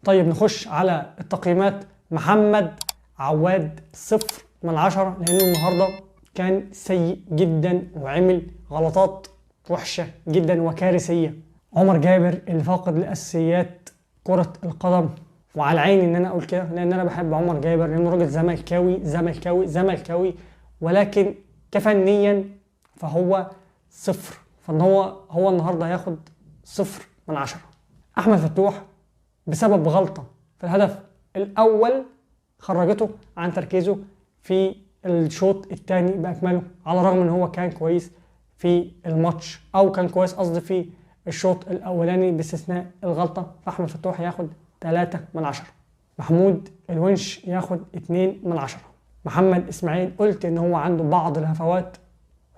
طيب نخش على التقييمات. محمد عواد 0 من 10، لانه النهارده كان سيء جدا وعمل غلطات وحشة جدا وكارثيه. عمر جابر اللي فاقد لاساسيات كره القدم، وعلى عيني ان انا اقول كده لان انا بحب عمر جابر لانه راجل زملكاوي زملكاوي زملكاوي، ولكن كفنيا فهو صفر، فان هو النهارده هياخد 0 من 10. احمد فتوح بسبب غلطه في الهدف الاول خرجته عن تركيزه في الشوط الثاني باكمله، على الرغم ان هو كان كويس في الماتش او كان كويس قصدي في الشوط الاولاني باستثناء الغلطة، فاحمد فتوح ياخد 3 من 10. محمود الونش ياخد 2 من 10. محمد اسماعيل قلت ان هو عنده بعض الهفوات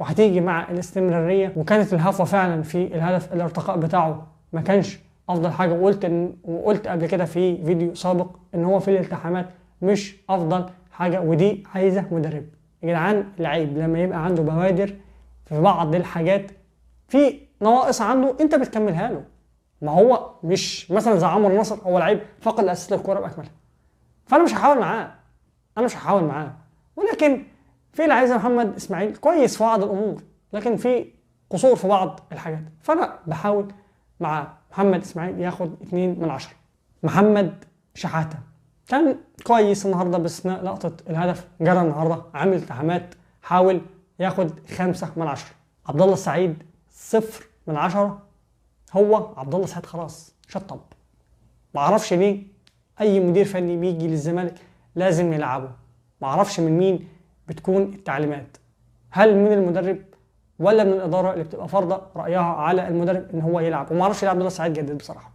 وهتيجي مع الاستمرارية، وكانت الهفوه فعلا في الهدف، الارتقاء بتاعه ما كانش افضل حاجة، وقلت قبل كده في فيديو سابق ان هو في الالتحامات مش افضل حاجة، ودي عايزه مدرب يا جدعان. لعيب لما يبقى عنده بوادر في بعض الحاجات، في نواقص عنده، انت بتكملها له. ما هو مش مثلا زي عمرو نصر، هو لعيب فقد اساس الكورة باكملها، فانا مش هحاول معاه، انا مش هحاول معاه. ولكن في لعيب زي محمد اسماعيل كويس في بعض الامور، لكن في قصور في بعض الحاجات، فانا بحاول مع محمد اسماعيل ياخد 2 من 10. محمد شحاته كان كويس النهارده باستثناء لقطة الهدف، جرى النهارده، عامل التحامات، حاول، ياخد 5 من 10. عبد الله السعيد 0 من 10. هو عبد الله السعيد خلاص شطب، معرفش ليه اي مدير فني بيجي للزمالك لازم يلعبه، معرفش من مين بتكون التعليمات، هل من المدرب ولا من الادارة اللي بتبقى فارضه رايها على المدرب ان هو يلعب؟ وما اعرفش ليه عبد الله السعيد جدد بصراحة،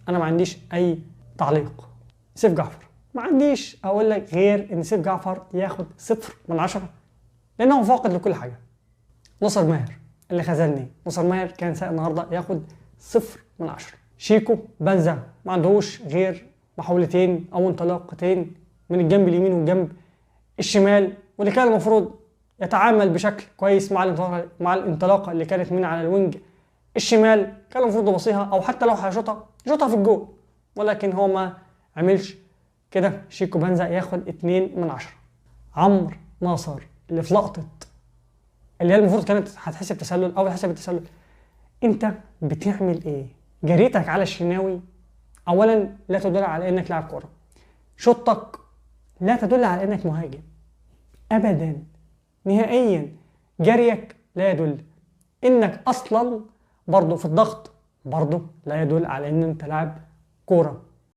انا ما عنديش اي تعليق. سيف جعفر ما عنديش اقول لك غير ان سيف جعفر ياخد 0 من 10 لانه فاقد لكل حاجة. نصر ماهر اللي خذلني، نصر ماهر كان سيء النهارده، ياخد 0 من 10. شيكو بنزا ما عندهوش غير محاولتين او انطلاقتين من الجنب اليمين والجنب الشمال، واللي كان المفروض يتعامل بشكل كويس مع الانطلاقة اللي كانت من على ال wing الشمال، كان المفروض يباصيها او حتى لو هيشوطها يشوطها في الجول، ولكن هو ما عملش كده. شيكو بنزا ياخد 2 من 10. عمرو ناصر اللي في لقطة اللي هي المفروض كانت هتحسب تسلل او هتحسب التسلل، انت بتعمل ايه؟ جريتك على الشناوي اولا لا تدل على انك لاعب كورة، شوطك لا تدل على انك مهاجم ابدا نهائيا، جريك لا يدل انك اصلا برضه في الضغط، برضه لا يدل على ان انت لاعب كورة.